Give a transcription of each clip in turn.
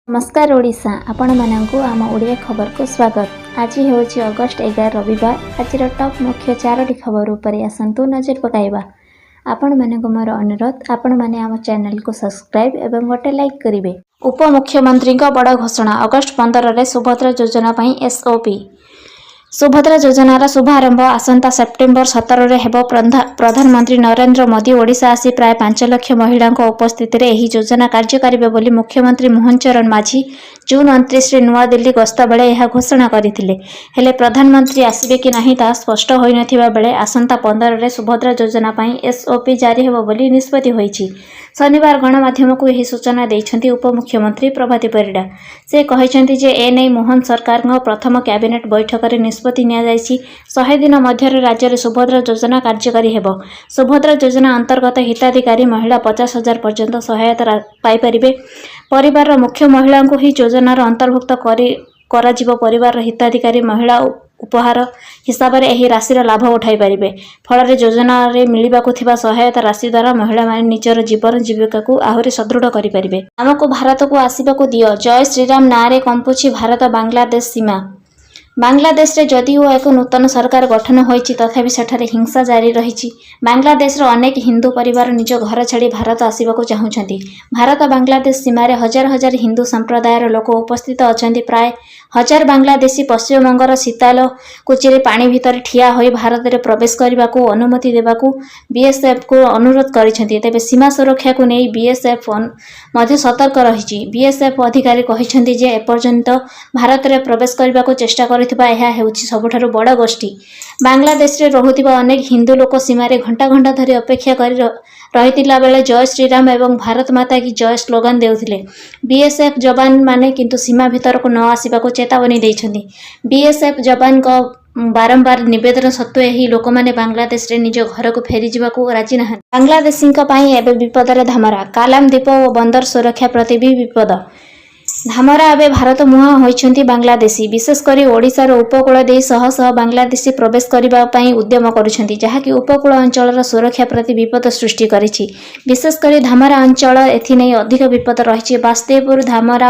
ନମସ୍କାର ଓଡ଼ିଶା, ଆପଣମାନଙ୍କୁ ଆମ ଓଡ଼ିଆ ଖବରକୁ ସ୍ୱାଗତ। ଆଜି ହେଉଛି ଅଗଷ୍ଟ 11, ରବିବାର। ଆଜିର ଟପ୍ ମୁଖ୍ୟ ଚାରୋଟି ଖବର ଉପରେ ଆସନ୍ତୁ ନଜର ପକାଇବା। ଆପଣମାନଙ୍କୁ ମୋର ଅନୁରୋଧ, ଆପଣମାନେ ଆମ ଚ୍ୟାନେଲକୁ ସବସ୍କ୍ରାଇବ୍ ଏବଂ ଗୋଟେ ଲାଇକ୍ କରିବେ। ଉପମୁଖ୍ୟମନ୍ତ୍ରୀଙ୍କ ବଡ଼ ଘୋଷଣା, ଅଗଷ୍ଟ 15ରେ ସୁଭଦ୍ରା ଯୋଜନା ପାଇଁ ଏସ୍ଓପି। ସୁଭଦ୍ରା ଯୋଜନାର ଶୁଭାରମ୍ଭ ଆସନ୍ତା ସେପ୍ଟେମ୍ବର 17ରେ ହେବ। ପ୍ରଧାନମନ୍ତ୍ରୀ ନରେନ୍ଦ୍ର ମୋଦି ଓଡ଼ିଶା ଆସି ପ୍ରାୟ 5 ଲକ୍ଷ ମହିଳାଙ୍କ ଉପସ୍ଥିତିରେ ଏହି ଯୋଜନା କାର୍ଯ୍ୟ କରିବେ ବୋଲି ମୁଖ୍ୟମନ୍ତ୍ରୀ ମୋହନ ଚରଣ ମାଝୀ ଜୁନ୍ 29ରେ ନୂଆଦିଲ୍ଲୀ ଗସ୍ତ ବେଳେ ଏହା ଘୋଷଣା କରିଥିଲେ। ହେଲେ ପ୍ରଧାନମନ୍ତ୍ରୀ ଆସିବେ କି ନାହିଁ, ତାହା ସ୍ପଷ୍ଟ ହୋଇନଥିବା ବେଳେ ଆସନ୍ତା 15ରେ ସୁଭଦ୍ରା ଯୋଜନା ପାଇଁ ଏସ୍ଓପି ଜାରି ହେବ ବୋଲି ନିଷ୍ପତ୍ତି ହୋଇଛି। ଶନିବାର ଗଣମାଧ୍ୟମକୁ ଏହି ସୂଚନା ଦେଇଛନ୍ତି ଉପମୁଖ୍ୟମନ୍ତ୍ରୀ ପ୍ରଭାତୀ ପରିଡ଼ା। ସେ କହିଛନ୍ତି ଯେ ଏନେଇ ମୋହନ ସରକାରଙ୍କ ପ୍ରଥମ କ୍ୟାବିନେଟ୍ ବୈଠକରେ ନିଷ୍ପତ୍ତି ନିଆଯାଇଛି। 100 ଦିନ ମଧ୍ୟରେ ରାଜ୍ୟରେ ସୁଭଦ୍ରା ଯୋଜନା କାର୍ଯ୍ୟକାରୀ ହେବ। ସୁଭଦ୍ରା ଯୋଜନା ଅନ୍ତର୍ଗତ ହିତାଧିକାରୀ ମହିଳା 50,000 ପର୍ଯ୍ୟନ୍ତ ସହାୟତା ପାଇପାରିବେ। ପରିବାରର ମୁଖ୍ୟ ମହିଳାଙ୍କୁ ହିଁ ଯୋଜନାର ଅନ୍ତର୍ଭୁକ୍ତ କରାଯିବ। ପରିବାରର ହିତାଧିକାରୀ ମହିଳା ଉପହାର ହିସାବରେ ଏହି ରାଶିର ଲାଭ ଉଠାଇ ପାରିବେ। ଫଳରେ ଯୋଜନାରେ ମିଳିବାକୁ ଥିବା ସହାୟତା ରାଶି ଦ୍ୱାରା ମହିଳାମାନେ ନିଜର ଜୀବନ ଜୀବିକାକୁ ଆହୁରି ସୁଦୃଢ଼ କରିପାରିବେ। ଆମକୁ ଭାରତକୁ ଆସିବାକୁ ଦିଅ, ଜୟ ଶ୍ରୀରାମ ନାଁରେ କମ୍ପୁଛି ଭାରତ ବାଂଲାଦେଶ ସୀମା। ବାଂଲାଦେଶରେ ଯଦିଓ ଏକ ନୂତନ ସରକାର ଗଠନ ହୋଇଛି, ତଥାପି ସେଠାରେ ହିଂସା ଜାରି ରହିଛି। ବାଂଲାଦେଶର ଅନେକ ହିନ୍ଦୁ ପରିବାର ନିଜ ଘର ଛାଡ଼ି ଭାରତ ଆସିବାକୁ ଚାହୁଁଛନ୍ତି। ଭାରତ ବାଂଲାଦେଶ ସୀମାରେ ହଜାର ହଜାର ହିନ୍ଦୁ ସମ୍ପ୍ରଦାୟର ଲୋକ ଉପସ୍ଥିତ ଅଛନ୍ତି। ପ୍ରାୟ ହଜାର ବାଂଲାଦେଶୀ ପଶ୍ଚିମବଙ୍ଗର ଶୀତାଲକୁଚିରେ ପାଣି ଭିତରେ ଠିଆ ହୋଇ ଭାରତରେ ପ୍ରବେଶ କରିବାକୁ ଅନୁମତି ଦେବାକୁ ବିଏସ୍ଏଫ୍କୁ ଅନୁରୋଧ କରିଛନ୍ତି। ତେବେ ସୀମା ସୁରକ୍ଷାକୁ ନେଇ ବିଏସ୍ଏଫ୍ ମଧ୍ୟ ସତର୍କ ରହିଛି। ବିଏସ୍ଏଫ୍ ଅଧିକାରୀ କହିଛନ୍ତି ଯେ ଏପର୍ଯ୍ୟନ୍ତ ଭାରତରେ ପ୍ରବେଶ କରିବାକୁ ଚେଷ୍ଟା କରୁଥିବା ଏହା ହେଉଛି ସବୁଠାରୁ ବଡ଼ ଗୋଷ୍ଠୀ। ବାଂଲାଦେଶରେ ରହୁଥିବା ଅନେକ ହିନ୍ଦୁ ଲୋକ ସୀମାରେ ଘଣ୍ଟା ଘଣ୍ଟା ଧରି ଅପେକ୍ଷା କରି ରହିଥିଲା ବେଳେ ଜୟ ଶ୍ରୀରାମ ଏବଂ ଭାରତ ମାତା କି ଜୟ ସ୍ଲୋଗାନ ଦେଉଥିଲେ। ବିଏସ୍ଏଫ୍ ଯବାନମାନେ କିନ୍ତୁ ସୀମା ଭିତରକୁ ନ ଆସିବାକୁ ଚେତାବନୀ ଦେଇଛନ୍ତି। ବିଏସ୍ଏଫ୍ ଯବାନଙ୍କ ବାରମ୍ବାର ନିବେଦନ ସତ୍ତ୍ୱେ ଏହି ଲୋକମାନେ ବାଂଲାଦେଶରେ ନିଜ ଘରକୁ ଫେରିଯିବାକୁ ରାଜି ନାହାନ୍ତି। ବାଂଲାଦେଶୀଙ୍କ ପାଇଁ ଏବେ ବିପଦରେ ଧାମରା, କାଲାମ ଦ୍ୱୀପ ଓ ବନ୍ଦର ସୁରକ୍ଷା ପ୍ରତି ବି ବିପଦ। ଧାମରା ଏବେ ଭାରତ ମୁହାଁ ହୋଇଛନ୍ତି ବାଂଲାଦେଶୀ। ବିଶେଷ କରି ଓଡ଼ିଶାର ଉପକୂଳ ଦେଇ ଶହ ଶହ ବାଂଲାଦେଶୀ ପ୍ରବେଶ କରିବା ପାଇଁ ଉଦ୍ୟମ କରୁଛନ୍ତି, ଯାହାକି ଉପକୂଳ ଅଞ୍ଚଳର ସୁରକ୍ଷା ପ୍ରତି ବିପଦ ସୃଷ୍ଟି କରିଛି। ବିଶେଷ କରି ଧାମରା ଅଞ୍ଚଳ ଏଥିନେଇ ଅଧିକ ବିପଦ ରହିଛି। ବାସୁଦେବପୁର ଧାମରା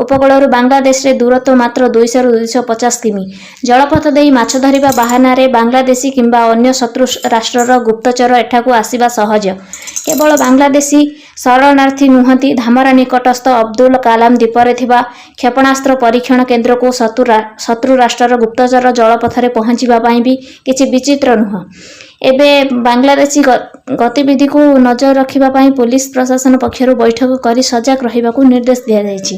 ଉପକୂଳରୁ ବାଂଲାଦେଶରେ ଦୂରତ୍ୱ ମାତ୍ର 200ରୁ 250 କିମି। ଜଳପଥ ଦେଇ ମାଛ ଧରିବା ବାହାନାରେ ବାଂଲାଦେଶୀ କିମ୍ବା ଅନ୍ୟ ଶତ୍ରୁ ରାଷ୍ଟ୍ରର ଗୁପ୍ତଚର ଏଠାକୁ ଆସିବା ସହଜ। କେବଳ ବାଂଲାଦେଶୀ ଶରଣାର୍ଥୀ ନୁହନ୍ତି, ଧାମରା ନିକଟସ୍ଥ ଅବଦୁଲ କାଲାମ ଦ୍ୱୀପରେ ଥିବା କ୍ଷେପଣାସ୍ତ୍ର ପରୀକ୍ଷଣ କେନ୍ଦ୍ରକୁ ଶତ୍ରୁ ରାଷ୍ଟ୍ରର ଗୁପ୍ତଚର ଜଳପଥରେ ପହଞ୍ଚିବା ପାଇଁ ବି କିଛି ବିଚିତ୍ର ନୁହଁ। ଏବେ ବାଂଲାଦେଶୀ ଗତିବିଧିକୁ ନଜର ରଖିବା ପାଇଁ ପୋଲିସ ପ୍ରଶାସନ ପକ୍ଷରୁ ବୈଠକ କରି ସଜାଗ ରହିବାକୁ ନିର୍ଦ୍ଦେଶ ଦିଆଯାଇଛି।